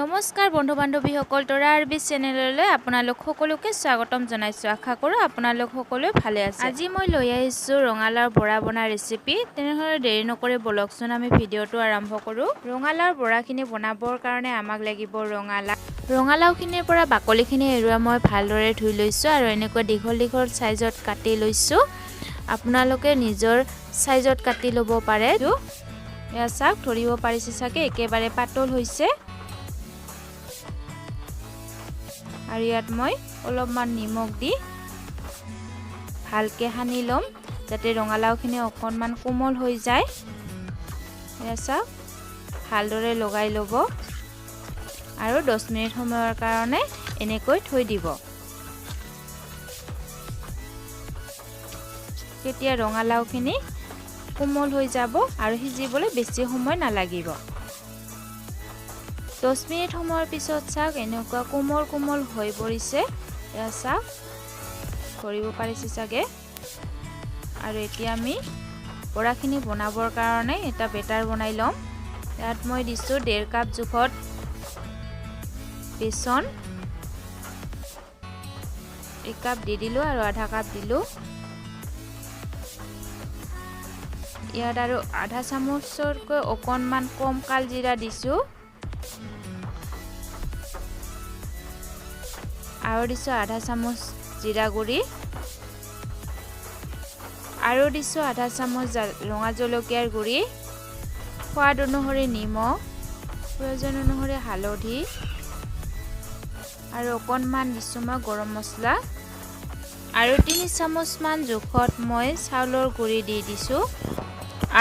নমস্কাৰ বন্ধু বান্ধৱীসকল, তৰা আৰবি চেনেললৈ আপোনালোক সকলোকে স্বাগতম জনাইছোঁ। আশা কৰোঁ আপোনালোক সকলোৱে ভালে আছে। আজি মই লৈ আহিছোঁ ৰঙালাওৰ বৰা বনোৱা ৰেচিপি। তেনেহ'লে দেৰি নকৰি বলকচোন আমি ভিডিঅ'টো আৰম্ভ কৰোঁ। ৰঙালাওৰ বৰাখিনি বনাবৰ কাৰণে আমাক লাগিব ৰঙালাও। ৰঙালাওখিনিৰ পৰা বাকলিখিনি এৰুৱাই মই ভালদৰে ধুই লৈছোঁ আৰু এনেকুৱা দীঘল দীঘল চাইজত কাটি লৈছোঁ। আপোনালোকে নিজৰ চাইজত কাটি ল'ব পাৰে। এয়া চাওক, ধৰিব পাৰিছে চাগে, একেবাৰে পাতল হৈছে। আৰু ইয়াত মই অলপমান নিমখ দি ভালকৈ সানি ল'ম, যাতে ৰঙালাওখিনি অকণমান কোমল হৈ যায়। এয়া চাওক, ভালদৰে লগাই ল'ব আৰু 10 মিনিট সময়ৰ কাৰণে এনেকৈ থৈ দিব। তেতিয়া ৰঙালাওখিনি কোমল হৈ যাব আৰু সিজিবলৈ বেছি সময় নালাগিব। 10 মিনিট সময়ৰ পিছত চাওক, এনেকুৱা কোমল কোমল হৈ পৰিছে। এয়া চাওক, ধৰিব পাৰিছে চাগে। আৰু এতিয়া আমি বৰাখিনি বনাবৰ কাৰণে এটা বেটাৰ বনাই ল'ম। ইয়াত মই দিছোঁ 1.5 কাপ জোখত বেচন, 1 কাপ দি দিলোঁ আৰু আধা কাপ দিলোঁ। ইয়াত আৰু আধা চামুচতকৈ অকণমান কম কালজিৰা দিছোঁ আৰু দিছোঁ আধা চামুচ জিৰা গুড়ি আৰু দিছোঁ আধা চামুচ ৰঙা জলকীয়াৰ গুড়ি, সোৱাদ অনুসৰি নিমখ, প্ৰয়োজন অনুসৰি হালধি আৰু অকণমান দিছোঁ মই গৰম মছলা আৰু 3 চামুচমান জোখত মই চাউলৰ গুড়ি দি দিছোঁ।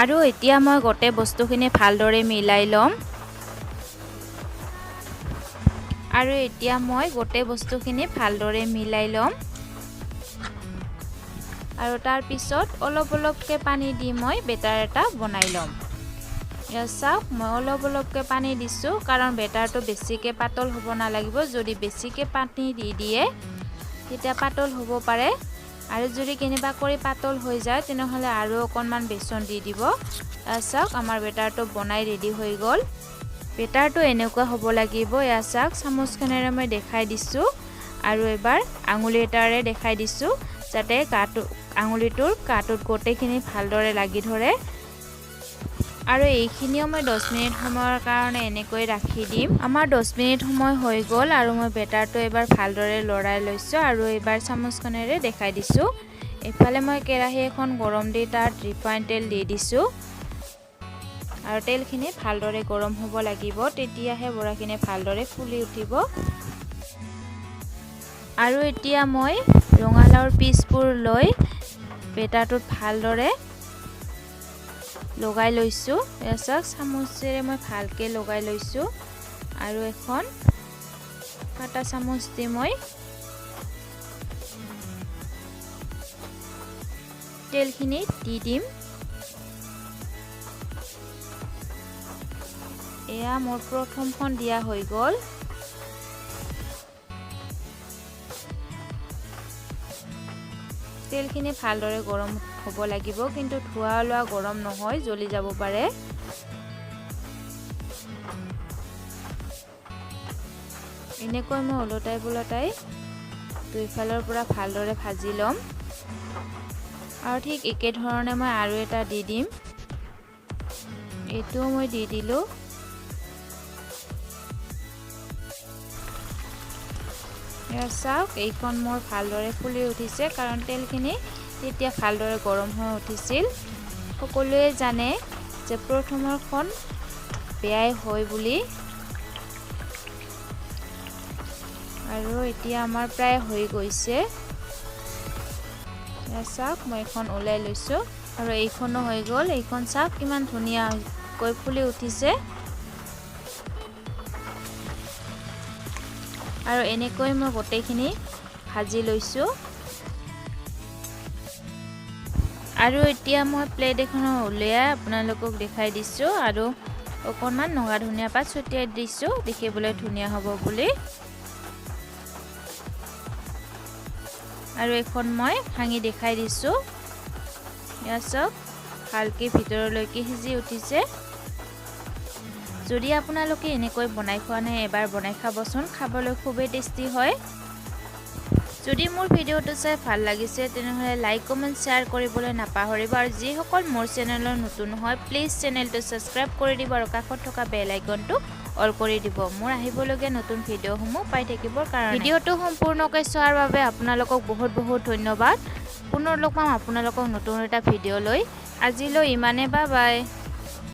আৰু এতিয়া মই গোটেই বস্তুখিনি ভালদৰে মিলাই ল'ম। আৰু এতিয়া মই গোটেই বস্তুখিনি ভালদৰে মিলাই ল'ম আৰু তাৰপিছত অলপ অলপকৈ পানী দি মই বেটাৰ এটা বনাই ল'ম। এয়া চাওক, মই অলপ অলপকৈ পানী দিছোঁ, কাৰণ বেটাৰটো বেছিকৈ পাতল হ'ব নালাগিব। যদি বেছিকৈ পানী দি দিয়ে তেতিয়া পাতল হ'ব পাৰে, আৰু যদি কেনেবা কৰি পাতল হৈ যায় তেনেহ'লে আৰু অকণমান বেচন দি দিব। এয়া চাওক, আমাৰ বেটাৰটো বনাই ৰেডি হৈ গ'ল। বেটাৰটো এনেকুৱা হ'ব লাগিব। এয়া চাওক, চামুচখনেৰে মই দেখাই দিছোঁ আৰু এবাৰ আঙুলি এটাৰে দেখাই দিছোঁ, যাতে আঙুলিটোৰ কাটোত গোটেইখিনি ভালদৰে লাগি ধৰে। আৰু এইখিনিও মই 10 মিনিট সময়ৰ কাৰণে এনেকৈ ৰাখি দিম। আমাৰ 10 মিনিট সময় হৈ গ'ল আৰু মই বেটাৰটো এবাৰ ভালদৰে লৰাই লৈছোঁ আৰু এইবাৰ চামুচখনেৰে দেখাই দিছোঁ। এইফালে মই কেৰাহী এখন গৰম দি তাত ৰিফাইন তেল দি দিছোঁ আৰু তেলখিনি ভালদৰে গৰম হ'ব লাগিব, তেতিয়াহে বৰাখিনি ভালদৰে ফুলি উঠিব। আৰু এতিয়া মই ৰঙালাওৰ পিচবোৰ লৈ বেটাৰটোত ভালদৰে লগাই লৈছোঁ। এয়া চাওক, চামুচেৰে মই ভালকৈ লগাই লৈছোঁ আৰু এখন কাটা চামুচ দি মই তেলখিনি দি দিম। এয়া মোৰ প্ৰথমখন দিয়া হৈ গ'ল। তেলখিনি ভালদৰে গৰম হ'ব লাগিব, কিন্তু ধোঁৱা ওলোৱা গৰম নহয়, জ্বলি যাব পাৰে। এনেকৈ মই ওলটাই পোলটাই দুইফালৰ পৰা ভালদৰে ভাজি ল'ম আৰু ঠিক একেধৰণে মই আৰু এটা দি দিম। এইটোও মই দি দিলোঁ। এয়া চাওক, এইখন মোৰ ভালদৰে ফুলি উঠিছে, কাৰণ তেলখিনি তেতিয়া ভালদৰে গৰম হৈ উঠিছিল। সকলোৱে জানে যে প্ৰথমৰখন বেয়াই হয় বুলি। আৰু এতিয়া আমাৰ প্ৰায় হৈ গৈছে। এয়া চাওক, মই এইখন ওলাই লৈছোঁ আৰু এইখনো হৈ গ'ল। এইখন চাওক কিমান ধুনীয়াকৈ ফুলি উঠিছে। আৰু এনেকৈ মই গোটেইখিনি ভাজি লৈছোঁ। আৰু এতিয়া মই প্লেট এখনত উলিয়াই আপোনালোকক দেখাই দিছোঁ আৰু অকণমান নগা ধনিয়া পাত ছটিয়াই দিছোঁ, দেখিবলৈ ধুনীয়া হ'ব বুলি। আৰু এখন মই ভাঙি দেখাই দিছোঁ। এয়া চাওক, ভালকৈ ভিতৰলৈকে সিজি উঠিছে। যদি আপোনালোকে এনেকৈ বনাই খোৱা নাই, এবাৰ বনাই খাবচোন, খাবলৈ খুবেই টেষ্টি হয়। যদি মোৰ ভিডিঅ'টো চাই ভাল লাগিছে, তেনেহ'লে লাইক, কমেণ্ট, শ্বেয়াৰ কৰিবলৈ নাপাহৰিব। আৰু যিসকল মোৰ চেনেলৰ নতুন হয়, প্লিজ চেনেলটো ছাবস্ক্ৰাইব কৰি দিব আৰু কাষত থকা বেল আইকনটো অল কৰি দিব, মোৰ আহিবলগীয়া নতুন ভিডিঅ'সমূহ পাই থাকিবৰ কাৰণে। ভিডিঅ'টো সম্পূৰ্ণকৈ চোৱাৰ বাবে আপোনালোকক বহুত বহুত ধন্যবাদ। পুনৰ লগ পাম আপোনালোকক নতুন এটা ভিডিঅ' লৈ। আজিলৈ ইমানে, বা বাই।